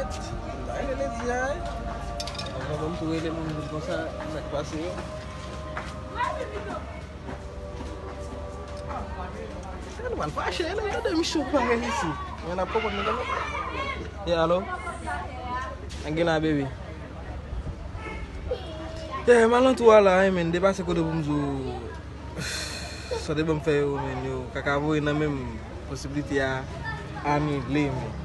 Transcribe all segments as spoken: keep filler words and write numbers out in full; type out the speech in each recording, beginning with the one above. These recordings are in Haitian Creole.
Ay, rele di a, wi. Avan m tou rele moun konsa, sa k pase yo. Yo, nou pral fache, yo, yo, de misye parèy isi. Men n ap konprann nou. Yeah, alo? Ann gen la, baby. Yeah, m alantou a la, wi, men depase kote pou m di w. Sa te ban m fè yo, men yo kaka voye nan men m posiblite a anile, men.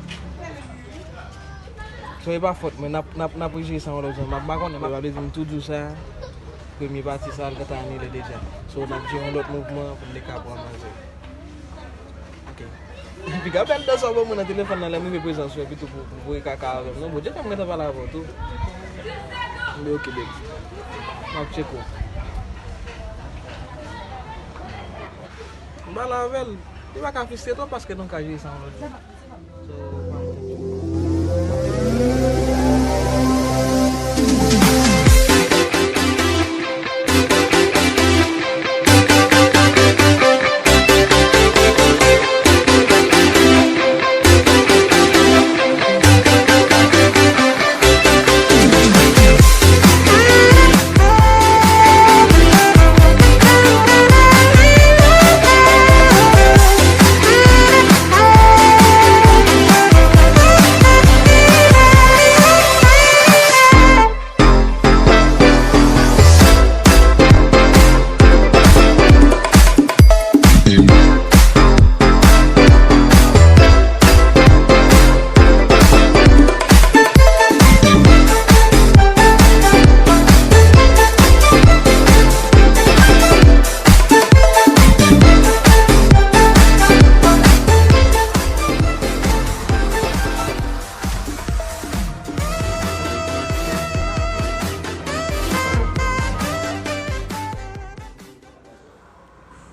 So, e pa fòt mwen, n ap, n ap, n ap rejere sa yon lòt jan. M pa konnen, m pa bezwen m tou di w sa. Premye pati sa, l gentan anile deja. So, n ap jere yon lòt mouvman pou n te ka pran manzè. Ok. Piga bèl dan sa w ban mwen nan telefòn nan, lè m rive prezans ou, epi tou pou, pou voye kaka avè m. Non, Bondye, kòm mwen gentan pale avè w tou. Mwen, ok, baby. M ap tcheke w. M pale avè l. Li pa ka fristre twòp paske nou ka jere sa yon lòt jan. So,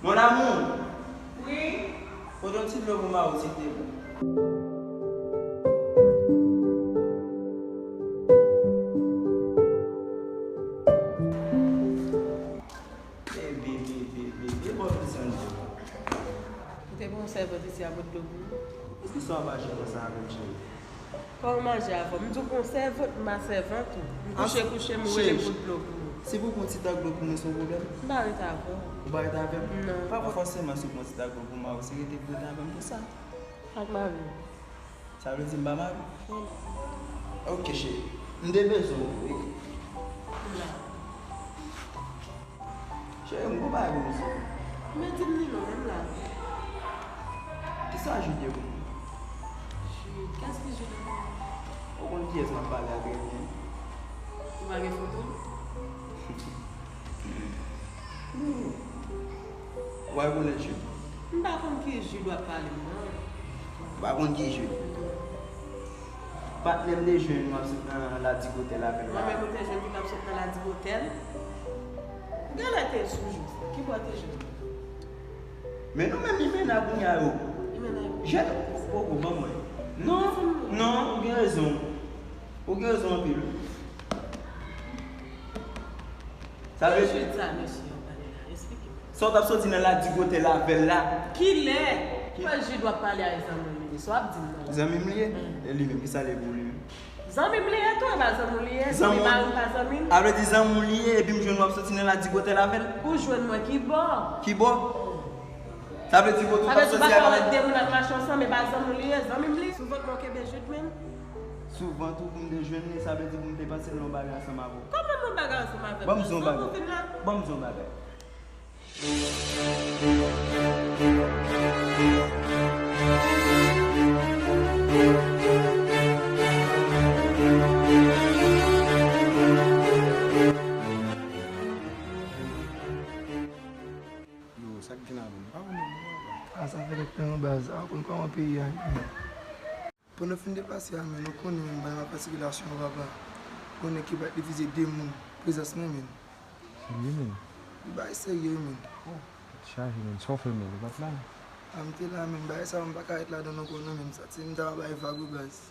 Mon amour. Wi. Pote yon ti dlo pou mari w, silvouplè. E bebe, bebe, bebe, bon, ti Sandra. Ou te pran yon sèvant isi a pot dlo pou ou? Èske sa w pa janm fè sa avè m, cheri? Kòman manje avè w? M di w pran sèvant, m pa sèvant ou. M kouche, kouche, m rele m pot dlo pou ou. Si pou pran ti tak dlo pou mwen, se yon pwoblèm? M pa ret avè w. Ou pa ret avè m? Non. Pa fòseman si w pran ti tak dlo pou mari w, se rete pou ret avè m pou sa. Ak mari w. Sa vle di m pa mari w? Non. Ok, cheri. M te bezwen w wi. M la. Cheri, m gon bagay pou m di w. Men di m li non, men m la. Kisa Jude ye pou mwen? Jude? Kès ki Jude ankò? Ou konn kiyès m ap pale a trè byen. Ou pa gen foto l? Ou pa rekonèt Jude? M pa konn ki Jude w ap pale m nan. Ou pa konn ki Jude? Non. Patnè m te jwenn w ap sot nan Ladig Otèl avè l la. Mwen menm ou te jwenn ki t ap sot nan Ladig Otèl? Genlè te sou jou. Kibò te jwenn? Men nou menm limena kounye a yo. Limena yo. Jèn, poko, ban mwen. Non, non, ou gen rezon. Ou gen rezon anpil. Sa vle di Jude sa, mesye, w ap pale la? Esplike m. Sa w t ap soti nan Ladig Otèl avè l la? Kilè? Ki- Kwè Jude w ap pale a e zanmi w li ye? Sa w ap di m nan? Zanmi m li ye? Mm. E li menm, kisa l ye pou ou li menm? Zanmi m li ye tou, e pa zanmi w li ye? Zanmi mari m pa zanmi m? A vle di zanmi w li ye, epi m jwenn w ap soti nan Ladig Otèl avè l? Ou jwenn mwen kibò? Kibò? Sa vle di kote w t ap soti avè l? Sa vle di w pa ka wè de moun ap mache ansanm, e pa zanmi w li ye, zanmi m li? Sou vant mwen w kenbe Jude menm? Sou vant ou pou m te jwenn li, sa vle di pou m te panse l nan yon bagay ansanm avè w. Kòman m nan bagay ansanm avè w? Ban m di w yon bagay. Ban m di w yon bagay. Yo, sa k gen la menm? Pa konn non, papa. A, sa fè longtan, baz. A, ou konn kòman peyi a ye, men. Pandan fin de pase a, men, ou konnen, men, m pa nan pati relasyon an, papa. Ou konnen ki bat divize de moun, prezans mwen, men. Serye, men? Li bay serye, men. Oh, tèt chaje, men. Sa w fè, men? Ou pa t la? A, m te la, men. Bagay sa yo, m pa ka ret ladan l ankò, non, men. Sa, se m ta bay vag, wi, baz.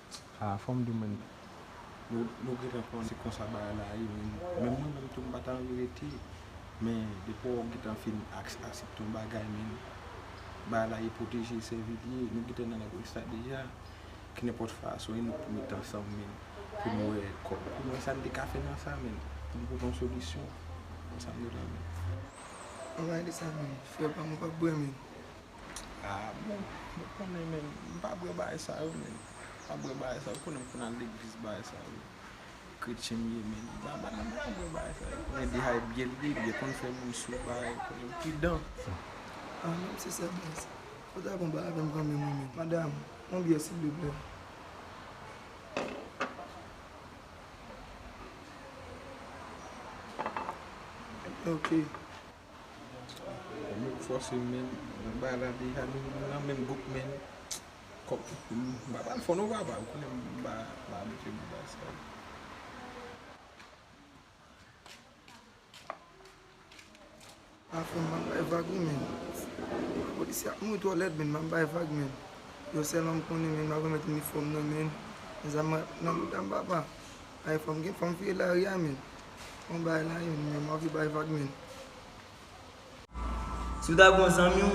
A, fò m di w, men. Nou, nou gentan konnen se konsa bagay la ye, men. Menm mwen menm tou, m pa ta anvi rete. Men, depi w gentan fin ak-, aksepte yon bagay, men. Bagay la ye pwoteje, sèvi l ye. Nou gentan nan lagwis la deja. Ki nenpòt fason, e nou pou met ansanm, men, pou nou wè kòb. Pou nou wè sa n te ka fè nan sa, men, pou nou pote yon solisyon. Konsa m di w la, men. Ann pale de sa, men. Frè pa m, ou p ap bwè, men. Ah, bon, mwen konnen, men, m pa bwè bagay sa yo, men. M pa bwè bagay sa yo, ou konnen m konn al legliz, bagay sa yo. Kretyen m ye, men. M pa, m pa nan bagay sa yo. Konnen dehay byen li ye, byen konn fè moun sou bagay, konnen m pridan. Ah, menm si se byen sa. Ou ta bon bagay avè m kanmenm, wi, men. Madanm, yon byè, silvouplè. Ok. Fòk fòse, men. Bagay la deja, nou, nou nan menm gwoup, men. Kòk, m pa pral fò non, papa. Ou konnen m pa, m pa abitye pou bagay sa yo. Afè m, m ap bay vag wi, men. Polisye ap mouri twò lèd, men, m ap bay vag, men. Yon sèl nonm konnen, men, m ap remèt inifòm nan, men. Men sa m nan bouda m, papa. Ay, fò m gen, fò m vire lari a, men. Fò m bay lari, men, m ap vin bay vag, men. Si w ta gen yon zanmi w,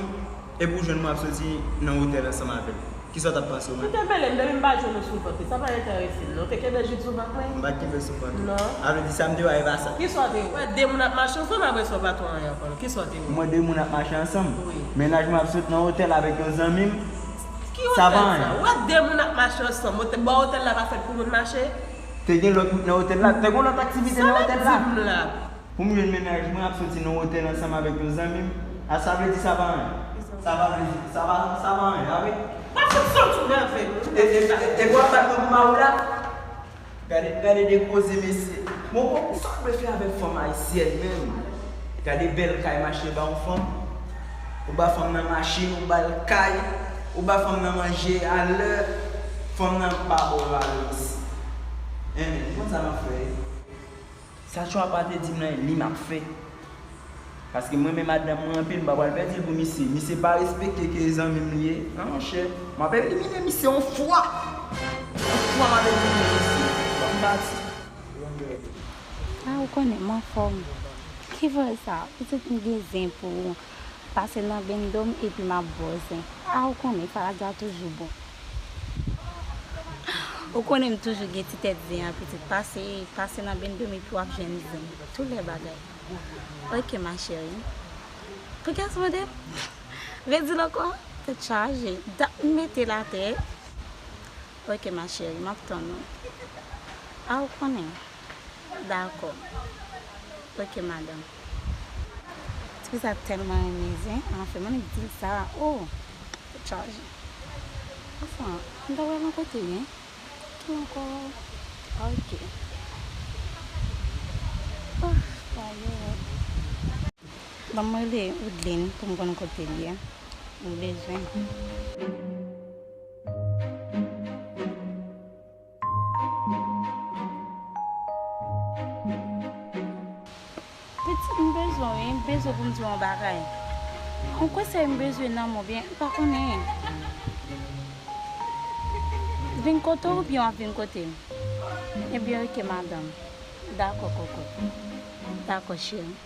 epi w jwenn mwen ap soti nan otèl ansanm avè l, kisa w t ap pase w menm? Ou te mele m, depi m pa jwenn ou sou vant li, sa pa enterese m, non. Ou te kenbe l jis sou vant mwen? M pa t kenbe l sou vant ou. Non. A vle di, sa m te wè a, e pa sa. Kisa w te wè? Ou wè de moun ap mache ansanm, apre sa w pa t wè anyen ankò, non. Kisa w te wè? M wè de moun ap mache ansanm. Wi. Mennaj mwen ap sot nan otèl avèk yon zanmi m. Ki otèl sa? Sa pa anyen. Ou wè de moun ap mache ansanm. Otè-, bon, otèl la pa fèt pou moun mache? Te gen lòt wout nan otèl la. Te gen lòt aktivite nan otèl la. Sa w ap di m la? Pou m jwenn mennaj mwen ap soti nan otèl ansanm avèk yon zanmi m. A, sa vle di sa pa anyen. Sa pa vle di, sa pa, sa pa anyen, pa vre? Pa fout sòt ou nève m. E, e, e, e w ap bat mwen pou mari w la? Gade, gade de koze, mesye. Bon, bon, sa w dwe fè avèk fanm ayisyèn menm? Gade bèl kay m achte ba yon fanm. Ou ba fanm nan machin, ou ba l kay, ou ba fanm nan manje a lè, fanm nan pa ba w valè osi. Enben, konn sa m ap fè. Sa Chwapa te di m nan, li m ap fè. Paske m renmen madanm mwen anpil, m pa pral pèdi l pou misye. Misye pa respekte ke zanmi m li ye. Non, monchè. M ap elimine misye yon fwa. Yon fwa m ap elimine misye. M pati. A, ou konnen, m anfòm. Ki vre sa? Pitit m gen zen pou ou. Pase nan benndo m epi m ap ba w zen. A, ou konnen, Faraja toujou bon. Ou konnen m toujou gen ti tèt zen an, pitit. Pase, pase nan benndo m epi w ap jwenn zen. Tout lè bagay. Ok, ma chérie. Pou kiyès mande m? Redi l ankò? Tèt chaje. Dat m mete l atè. Ok, ma chérie, m ap tann ou. A, ou konnen. Dakò. Ok, madanm. Tifi sa tèlman renmen zen, anfen, mwen di l sa, oh, tèt chaje. Anfen, m ta pral nan kote li, hein? Ki ankò? Ok. Ah, ayo. Ban m rele Woodline pou m konn kote l ye. M bezwen. Pitit, m bezwen w, wi, m bezwen pou m di w yon bagay. Yon konsèy m bezwen nan men w, byen, m pa konnen. Vin kote w, oubyen w ap vin kote m? Ebyen, ok, madanm. Dakò, kokot. Dakò, cheri.